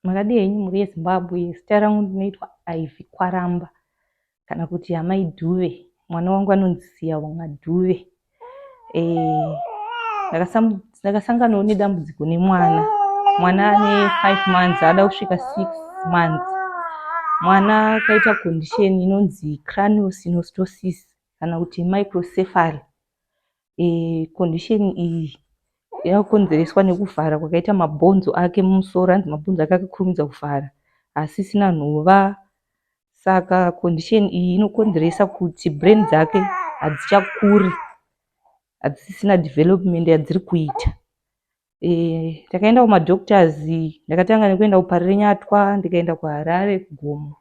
Makadii henyu mhuri yeZimbabwe? Zita rangu ndinoitwa Ivy Kwaramba kana kuti Amai Dhuve. Mwana wangu anonzi Siyabonga Dhuve. Ndakasanganawo nedambudziko nemwana. Mwana ane 5 months, ada kusvika 6 months. Mwana akaita condition inonzi craniosynostosis kana kuti microcephaly. Condition iyi yakakonzereswa nekuvhara kwakaita mabhonzo ake mumusoro. Hanzi mabhonzo ake akakurumidza kuvhara haasisina nhova. Saka condition iyi inokonzeresa kuti brain dzake hadzichakuri, hadzisisina development yadziri kuita. Takaenda kumadoctors. Ndakatanga nekuenda kuParirenyatwa, ndikaenda kuHarare kuGomo.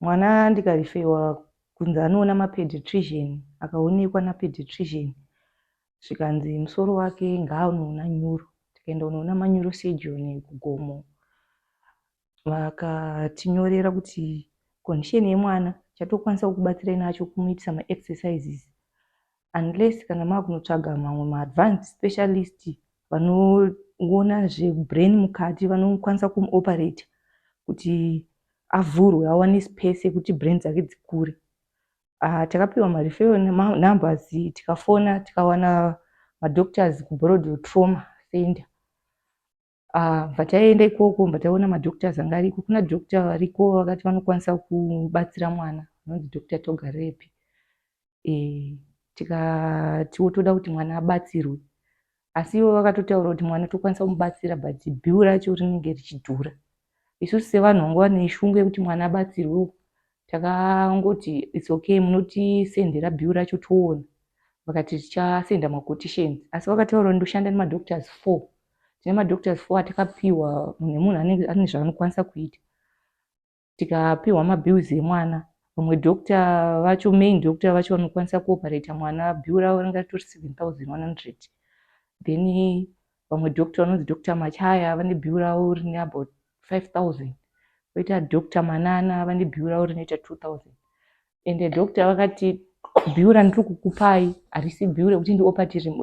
Mwana ndikarifewa kunzi anoona mapediatrician, akaonekwa napediatrician zvikanzi musoro wake ngaanoona neuro. Tikaenda kunoona maneurosurgeon kuGomo, vakatinyorera kuti condition yemwana chatokwanisa kukubatsirai nacho kumuitisa maexercises, unless kana makunotsvaga mamwe maadvanced specialist vanoona zvebrain mukati, vanokwanisa kumuoperata kuti avhurwe awane space yekuti brain dzake dzikure. Takapiwa mareferral numbers, tikafona, tikawana madoctors kuBorrowdale Trauma Center. Bva taenda ikoko, bva taona madoctors anga ariko. Kuna doctor variko vakati vanokwanisa kubatsira mwana, vanonzi Dr Togarepi. Tikatiwo toda kuti mwana abatsirwe, asi ivo vakatotaura kuti mwana tokwanisa kumubatsira, but bill racho rinenge richidhura. Isusu sevanhu vanga vane shungu yekuti mwana abatsirwe, takangoti it's okay, munotisendera bill racho toona. Vakati tichasenda maquotations, asi vakataura kuti ndoshanda nemadoctors 4. Tine madoctors 4 atakapiwa, munhu nemunhu ane zvaanokwanisa kuita. Tikapiwa mabills emwana. Vamwe doctor vacho, main doctor vacho vanokwanisa kuoperata mwana, bill ravo ringa ritori 7100. Then vamwe doctor vanonzi Dr Machaya vane bill ravo rine about 5000, koita Dr Manana vane bill ravo rinoita 2000. Ende doctor vakati bill randiri kukupai harisi bill rekuti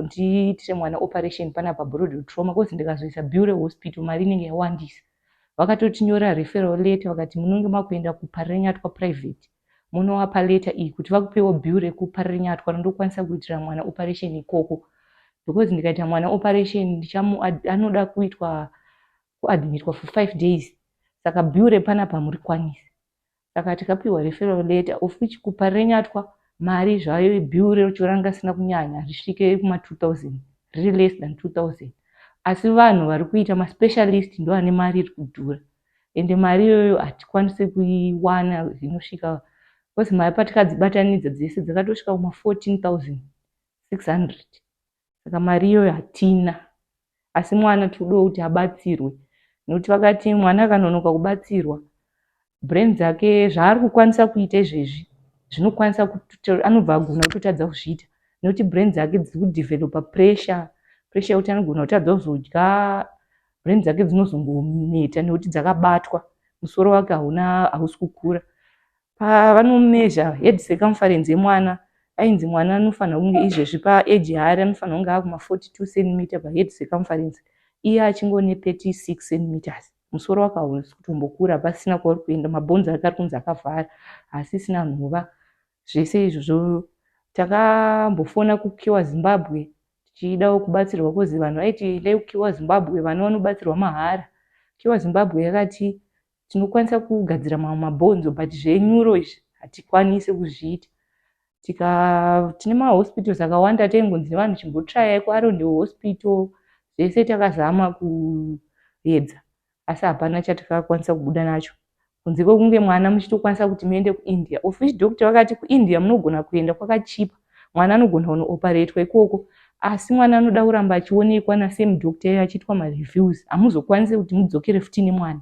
ndiitire mwana operation panapa Borrowdale Trauma, cause ndikazoisa bill rehospital mari inenge yawandisa. Vakatotinyora referral letter, vakati munonge makuenda kuParirenyatwa private, munovapa letter iyi kuti vakupewo bill rekuParirenyatwa randokwanisa kuitira mwana operation ikoko, because ndikaita mwana operation anoda kuitwa kuadmitwa for 5 days, saka bill repanapa hamurikwanisi. Saka tikapiwa referral letter, of which kuParirenyatwa mari zvayo bill racho ranga risina kunyanya, risvike kuma 2000, riri less than 2000. Asi vanhu vari kuita maspecialist ndo ane mari iri kudhura, ende mari iyoyo hatikwanisi kuiwana inosvika, because mari patikadzibatanidza dzese dzakatosvika kuma 14,600. Saka mari iyoyo hatina, asi mwana tinodawo kuti abatsirwe, nekuti vakati mwana akanonoka kubatsirwa, brain dzake zvaari kukwanisa kuita izvezvi zvinokwanisa, anobva agona kutotadza kuzviita, nekuti brain dzake dziri kudhevhelopa pressure yekuti anogona kutadza kuzodya. Brain dzake dzinozongoneta nekuti dzakabatwa, musoro wake hauna, hausi kukura. Pavanomezha head circumference yemwana, ainzi mwana anofanira kunge izvezvi paage yaari anofanira kunge akuma 42 centimeter pahead circumference, iye achingone 36 centimeters. Musoro wake hausi kutombokura, pasina kwauri kuenda. Mabhonzo ake ari kunzi akavhara, haasisina nhova, zvese izvozvo. Takambofona kuCure Zimbabwe tichidawo kubatsirwa, cause vanhu vaiti endai kuCure Zimbabwe, vana vanobatsirwa mahara. Cure Zimbabwe yakati tinokwanisa kugadzira mamwe mabhonzo, but zveneuro izvi hatikwanisi kuzviita. Tine mahospitals akawanda, taingonzi nevanhu chimbotrayai kuArundel Hospital. Zvese takazama kuedza, asi hapana chatakakwanisa kubuda nacho kunze kwekunge mwana muchitokwanisa kuti muende kuIndia, of which doctor vakati kuIndia munogona kuenda, kwakachipa, mwana anogona kunooperatwa ikoko, asi mwana anoda kuramba achionekwa nasame doctor iyoyo achiitwa mareviews. Hamuzokwanisi kuti mudzokere futi nemwana,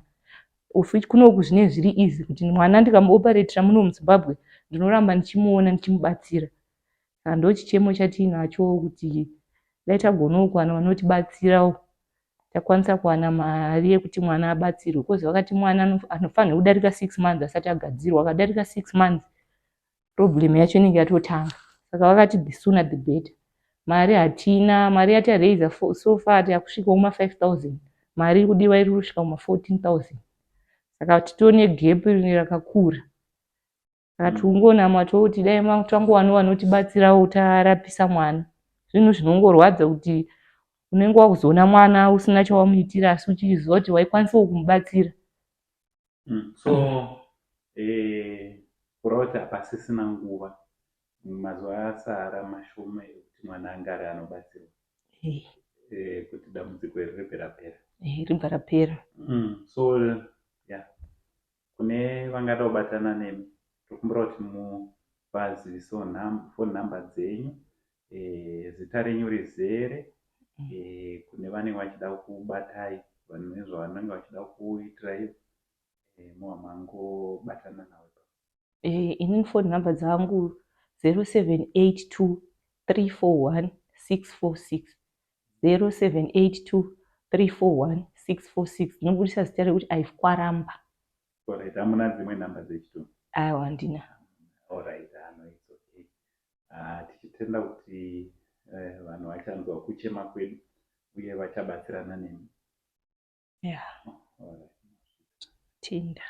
of which kunoku zvinenge zviri easy kuti mwana ndikamuoperatira muno muZimbabwe ndinoramba ndichimuona, ndichimubatsira. Saka ndo chichemo chatiinacho, kuti dai tagonawo kuwana vanotibatsirawo, takwanisa kuwana mari yekuti mwana abatsirwe, cause vakati mwana anofanira kudarika 6 months asati agadzirwa. Akadarika 6 months, problem yacho inenge yatotanga. Saka vakati the sooner the better. Mari hatina, mari yatareisa so far yakusvikawo ma 5000. Mari iri kudiwa iri kusvika kuma 14,000 saka titone gap rine rakakura. Saka tikungonamatawo kuti dai tangowanawo vanotibatsirawo tarapisa mwana. Zvinhu zvinongorwadza kuti unenge wakuzoona mwana usina chawamuitira asi uchiziva kuti waikwanisawo kumubatsira. So kureva kuti hapasisina nguva, mazuva asara mashoma ekuti mwana ange ari anobatsirwa kuti dambudziko iri ribve rapera. Ribva rapera. So yeah, kune vangada kubatana nemi, tokumbira kuti muvazivisewo phone number dzenyu, zita renyu rizere, kune vanenge vachida kubatai nezvavanenge vachida kuitirai, muva mangobatana navo. Inini phone number dzangu 0782 341 646, 0782 341 646. Ndinobudisa zita rekuti Aifkwaramba. Alright, hamuna dzimwe nhamba dzechitoro? Aiwa, handina. Alright, no, it's okay. Tichitenda kuti vanhu vachanzwa kuchema kwedu uye vachabatsirana nemi. Yeah. Alright. Tenda.